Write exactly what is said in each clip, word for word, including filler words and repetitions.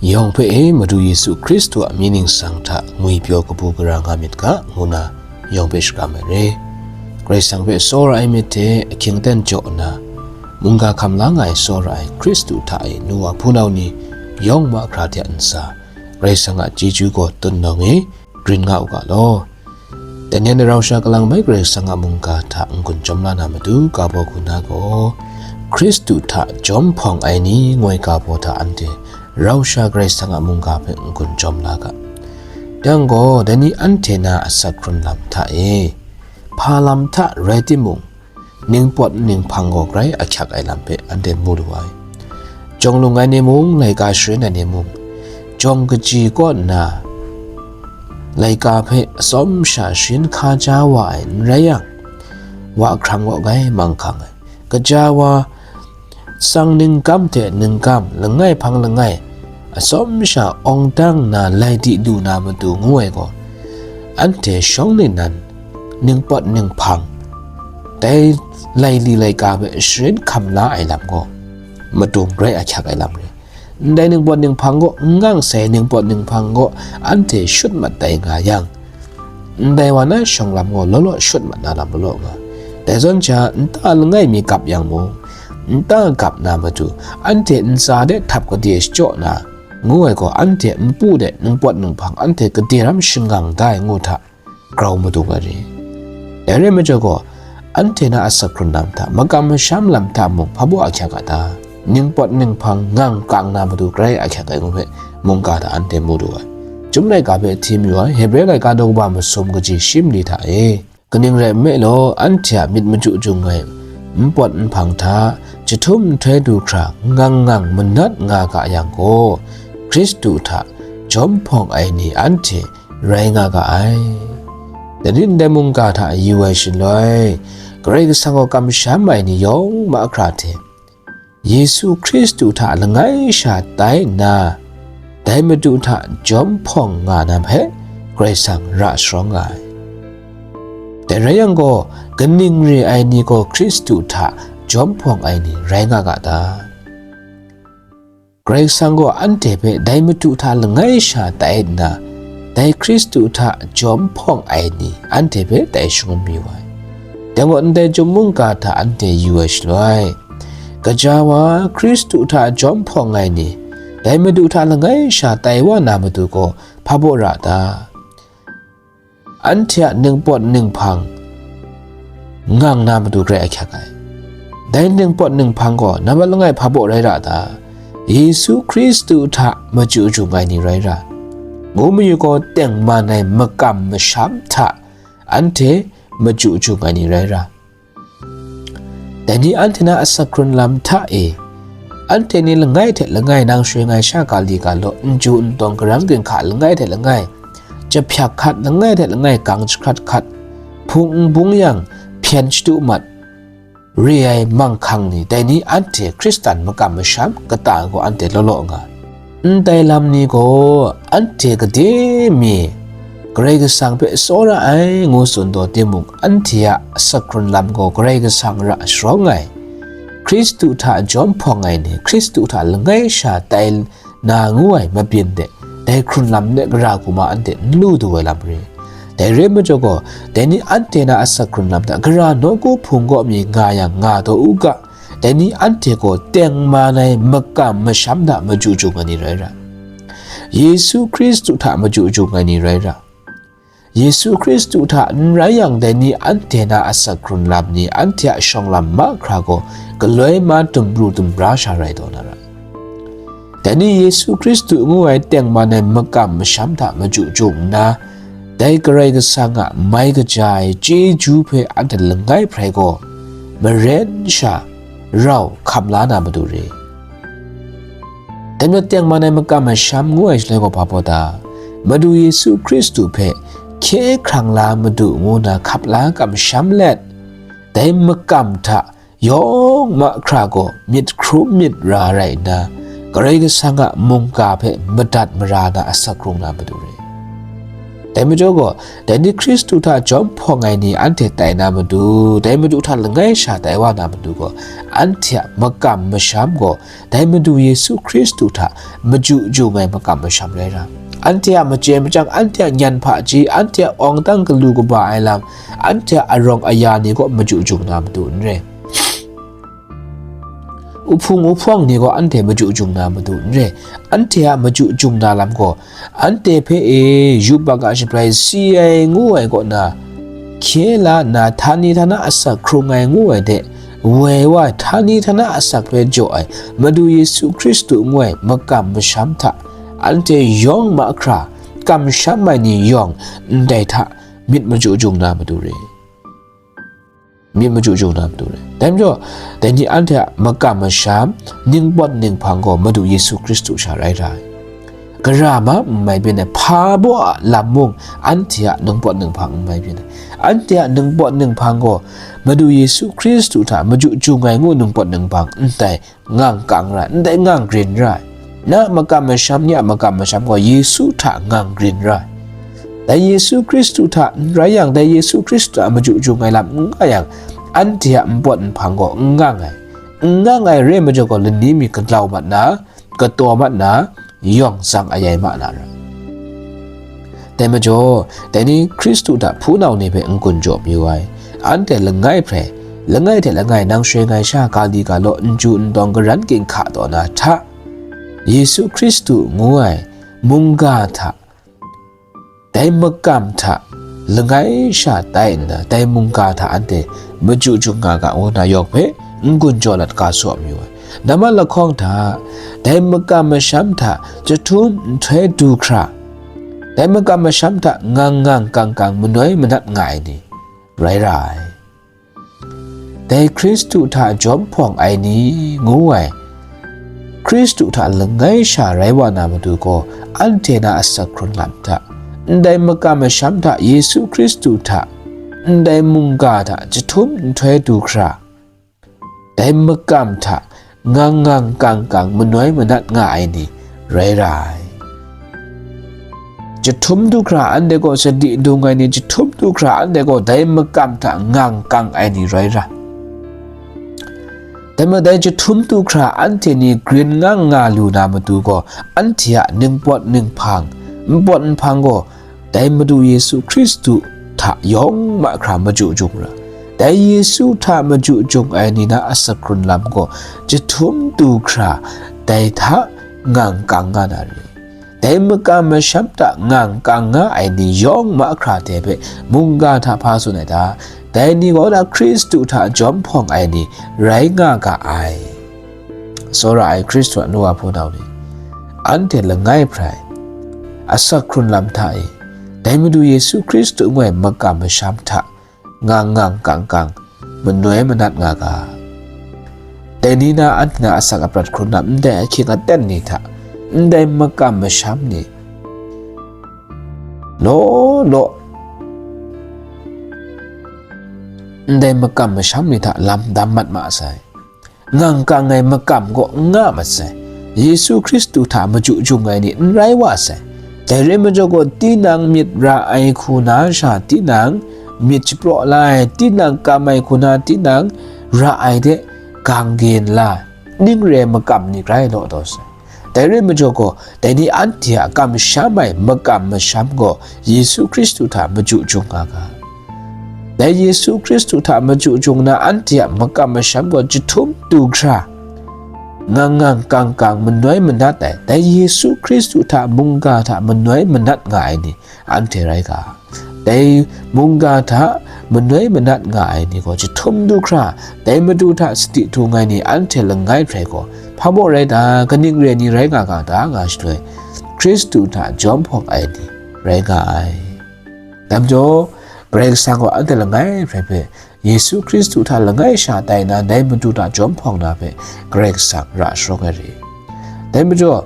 Yawng hpe e Madu Yesu Hkristu a mying ningsang hta ngwipyaw kabu gara nga myit ga, ngu na yawng hpe shakram ai re. Karai Kasang hpe tsawra ai myit hte ahkying aten jaw nna, mungga hkam la nga ai tsawra ai Hkristu hta e nu wa hpunau ni yawng mahkra hte a ntsa, Karai Kasang a chyeju gaw tun nawng e, grin nga u ga law. Dai ni anhte rau sha kalang bai Karai Kasang a mungga hta n-gun chyawm la na matu ga baw hku na gaw, Hkristu hta jawm hpawng ai ni ngoi ga baw hta anhte rau sha Karai Kasang a mungga hpe n-gun chyawm la ga. Yang gaw, dai ni anhte na asak hkrun lam hta e, hpa lam hta rai timung, ningpawt ninghpang gaw grai ahkyak ai lam hpe anhte mu lu ai. Jawng lung ai ni mung, laika sharin ai ni mung, jawng kaji kaw nna laika hpe atsawm sha sharin hkaja wa ai n rai yang, wa hkrang gaw grai manghkang ai. Kaja wa, tsang ninggam hte ninggam, langai hpang langai, atsawm sha awng dang nna lai di lu na matu ngu ai gaw, anhte shawng nnan ningpawt ninghpang, dai laili laika hpe sharin hkam la ai lam gaw, madung grai ahkyak ai lam re. Ndai ningpawt ninghpang gaw n gang sai, ningpawt ninghpang gaw anhte shut mat tai nga yang, ndai wa na shawng lam gaw law law shut mat na lam law law nga. Dai zawn sha, nta langai mi gap yang mung, nta gap na matu, anhte ntsa de htap kade shachyaw na, ngu ai gaw, anhte npu de ningpawt ninghpang anhte kade ram shangang da ai ngu hta, grau madung ai re. Dai rai majaw gaw, anhte na asak hkrun lam hta, makam masham lam hta mung, hpa baw ahkyak a ta? Ningpawt ninghpang ngang kang na matu grai ahkyak ai ngu hpe, mungga hta anhte mu lu ai. Chyum laika hpe hti mayu ai, Hebre laika daw kaba masum kaji shi mali hta e, kaning rai nme law, anhte a myit machyu jung ai npawt nhpang hta jahtum nhtoi du hkra ngang ngang manat nga ga yang gaw, Hkristu hta jawm hpawng ai ni anhte rai nga ga ai. Dai ni ndai mungga hta yu ai shaloi, Karai Kasang gaw kamsham ai ni yawng mahkra hte Yesu Hkristu hta langai sha tai nna, dai Madu hta jawm hpawng nga na hpe Karai Kasang ra sharawng nga ai. Dai rai yang gaw, kaning re ai ni gaw Hkristu hta jawm hpawng ai ni rai nga ga ta? Karai Kasang gaw anhte hpe dai Madu hta langai sha tai nna, dai Hkristu hta jawm hpawng ai ni anhte hpe tai shangun mayu ai. Dai gaw, ndai chyum mungga hta anhte yu ai shaloi, gaja wa Hkristu hta jawm hpawng ai ni, dai Madu hta langai sha tai wa na matu gaw hpa baw ra ta? Anhte a ningpawt ninghpang ngang na matu grai ahkyak ai. Dai ningpawt ninghpang gaw nambat langai hpa baw rai ra ta? Yesu Hkristu hta machyu jung ai ni rai ra, ngu mayu gaw, tengman ai makam masham hta anhte machyu jung ai ni rai ra. Dai ni anhte na asak hkrun lam hta e, anhte ni langai hte langai nang shwe ngai sha ga li ga law, n ju n tawng, karang ginhka langai hte langai, jahpyak hkat langai hte langai, gang jahkrat hkat, hpung n bung yang, hpyen shadu mat, re ai manghkang ni, dai ni anhte Hkristan makam masham kata gaw anhte law law nga. Ndai lam ni gaw anhte gade mi Karai Kasang hpe tsawra ai ngu tsun taw timung, anhte a asak hkrun lam gaw Karai Kasang ra sharawng ai. Hkristu hta jawm hpawng ai ni, Hkristu hta langai sha tai na ngu ai mabyin de, dai hkrun lam de gara hku ma anhte n lu du ai lam re. Dai re majaw gaw, dai ni anhte na asak hkrun lam hta gara nawku hpung kaw mi nga yang nga taw u ga, dai ni anhte gaw tengman ai makam masham hta machyu jung ai ni rai ra, Yesu Hkristu hta machyu jung ai ni rai ra. Yesu Hkristu hta n rai yang, dai ni anhte na asak hkrun lam ni anhte a shawng lam mahkra gaw galoi ma dumru dumra sha rai taw na ra. Dai ni Yesu Hkristu ngu ai tengman ai makam masham hta machyu jung nna, dai Karai Kasang a mai kaja ai chyeju hpe anhte langai hprai gaw, maren sha rau hkam la na matu re. Dai majaw tengman ai makam masham ngu ai shaloi gaw hpa baw ta? Madu Yesu Hkristu hpe hkye hkrang la madu ngu na hkap la kamsham let, dai makam hta yawng mahkra gaw myit hkrum myit ra rai nna, Karai Kasang a mungga hpe madat mara na asak rung na matu re. Dai majaw gaw, dai ni Hkristu hta jawm hpawng ai ni anhte tai na matu, dai Madu hta langai sha tai wa na matu gaw, anhte a makam masham gaw, dai Madu Yesu Hkristu hta maju jung ai makam masham rai ra. Anhte a machye machyang, anhte a nyan hpaji, anhte a awng dang galu kaba ai lam, anhte a arawng aya ni kaw maju jung na matu n re. Uhpung uhpawng ni gaw anhte maju jung na matu n re. Anhte a maju jung na lam gaw, anhte hpe e, yubak a shabrai si ai ngu ai kaw na, hkye la nna htani htana asak hkrung ai ngu ai de, woi wa htani htana asak hpe jaw ai Madu Yesu Hkristu ngu ai makam masham hta, anhte yawng mahkra kamsham ai ni yawng ndai hta myit maju jung na matu re. Myit maju jung na matu re. Dai majaw, dai ni anhte a makam masham, ningpawt ninghpang gaw Madu Yesu Hkristu sha rai ra ai. Gara ma n mai byin ai, hpa baw a lam mung, anhte a ningpawt ninghpang n mai byin ai. Anhte a ningpawt ninghpang gaw Madu Yesu Hkristu hta maju jung ai ngu ningpawt ninghpang ndai ngang kang ra, ndai ngang grin ra ai. Na makam masham ni a makam masham gaw Yesu hta ngang grin ra ai. Dai Yesu Hkristu hta n rai yang, dai Yesu Hkristu hta maju jung ai lam n nga yang, anhte a npawt nhpang gaw n ngang ai. N ngang ai re majaw gaw, lani mi galaw mat na, kataw mat na, yawng tsang ayai ma na ra. Dai majaw, dai ni Hkristu hta hpunau ni hpe n-gun jaw mayu ai. Anhte langai hpe, langai hte langai nang shoi ngai sha, ga li ga law, n ju n dawng, garan ginhka taw na hta, Yesu Hkristu ngu ai mungga hta, dai makam hta langai sha tai nna, dai mungga hta anhte maju jung nga ga, ngu na yawng hpe n-gun jaw lat ga saw mayu ai. Nambat lahkawng hta, dai makam masham hta jahtum nhtoi du hkra, dai makam masham hta ngang ngang kang kang, manoi manat nga ai ni rai ra ai. Dai Hkristu hta jawm hpawng ai ni ngu ai, Hkristu hta langai sha rai wa na matu gaw, anhte na asak hkrun lam hta, ndai makam masham hta Yesu Hkristu hta, ndai mungga hta jahtum nhtoi du hkra, dai makam hta ngang ngang kang kang, manoi manat nga ai ni rai ra ai. Jahtum du hkra anhte gaw sadi dung ai ni, jahtum du hkra anhte gaw dai makam hta ngang kang ai ni rai ra. Dai majaw, dai jahtum du hkra anhte ni grin ngang nga lu na matu gaw, anhte a ningpawt ninghpang, npawt nhpang gaw, dai Madu Yesu Hkristu hta yawng mahkra maju jung ra. Dai Yesu hta maju jung ai ni na asak hkrun lam gaw, jahtum du hkra dai hta ngang kang nga na re. Dai makam masham hta ngang kang nga ai ni yawng mahkra hte hpe mungga hta hpa tsun ai ta? Dai ni gaw na Hkristu hta jawm hpawng ai ni rai nga ga ai. Tsawra ai Hkristu a nu wa hpunau ni, anhte langai hprai, asak hkrun lam hta e, dai Madu Yesu Hkristu ngu ai makam masham hta ngang ngang kang kang, manoi manat nga ga. Dai ni na anhte na asak aprat hkrun lam, ndai ahkying aten ni hta, ndai makam masham ni, law law, ndai makam masham ni hta lam dam mat ma sai. Ngang kang ai makam gaw n nga mat sai. Yesu Hkristu hta maju jung ai ni n rai wa sai. Dai rai majaw gaw, tinang myit ra ai hku na sha, tinang myit shapraw la ai, tinang kam ai hku na, tinang ra ai de gang gen la, ning re ai makam ni rai law taw sai. Dai rai majaw gaw, dai ni anhte a kamsham ai makam masham gaw Yesu Hkristu hta maju jung nga ga. Dai Yesu Hkristu hta maju jung na anhte a makam masham gaw jahtum du hkra, ngang ngang kang kang, manoi manat ai, dai Yesu Hkristu hta mungga hta manoi manat nga ai ni anhte rai ga. Dai mungga hta manoi manat nga ai ni gaw jahtum du hkra, dai Madu hta sadi htung ai ni anhte langai hprai gaw, hpa baw rai ta, kaning re ni rai nga ga ta nga shaloi, Hkristu hta jawm hpawng ai ni rai nga ai. Dai majaw, Karai Kasang gaw anhte langai hprai hpe Yesu Hkristu hta langai sha tai na, dai Madu hta jawm hpawng na hpe Karai Kasang ra sharawng ai re. Dai majaw,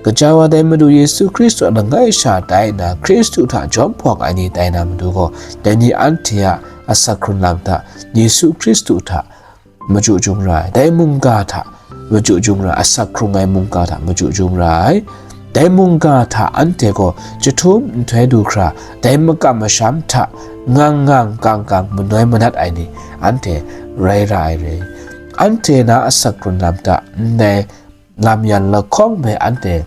kaja wa dai Madu Yesu Hkristu a langai sha tai na, Hkristu hta jawm hpawng ai ni tai na matu gaw, dai ni anhte a asak hkrun lam hta Yesu Hkristu hta maju jung ra ai, dai mungga hta maju jung ra ai, asak hkrung ai mungga hta maju jung ra ai. Dai mungga hta anhte gaw jahtum nhtoi du hkra, dai makam masham hta ngang ngang kang kang manoi manat ai ni anhte rai ra ai re. Anhte na asak hkrung lam hta ndai lam yan lahkawng hpe anhte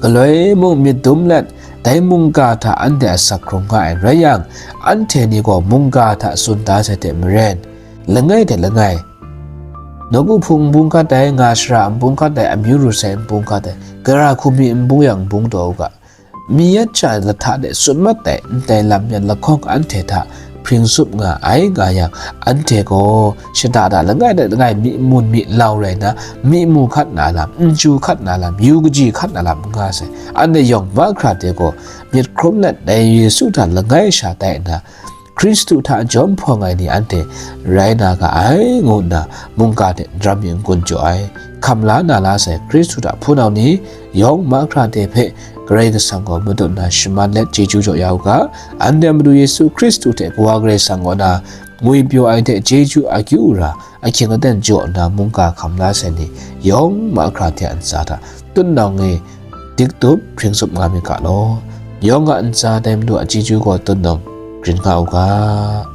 galoi mung myit dum let, dai mungga hta anhte asak hkrung nga ai rai yang, anhte ni gaw mungga hta tsun da sai hte maren, langai hte langai, nawku hpung n bung hkat ai, nga shara n bung hkat ai, amyu ru sai n bung hkat ai, gara hku mi n bung yang n bung taw u ga, mi yat sha lahta de tsun mat ai ndai lam yan lahkawng anhte hta hpring tsup nga ai nga yang, anhte gaw shada da langai hte langai myi mun myi lau rai nna, myi mu hkat na lam, nju hkat na lam, yu kaji hkat na lam n nga sai. Anhte yawng mahkra hte gaw myit hkrum let dai Yesu hta langai sha tai nna, Hkristu hta jawm hpawng ai ni anhte rai na ga ai, ngu nna mungga hte daram mi n-gun jaw ai. Hkam la na la sai Hkristu hta hpunau ni yawng mahkra hte hpe Karai Kasang gaw madun nna shaman let chyeju jaw ya u ga, anhte a Madu Yesu Hkristu hte Kawa Karai Kasang kaw na ngwipyaw ai hte chyeju akyu ra, ahkying aten jaw nna mungga hkam la sai ni yawng mahkra hte a ntsa hta tutnawng e dik tup hpring tsup nga myit ga law. Yawng a ntsa dai Madu a chyeju gaw tutnawng grin nga u ga.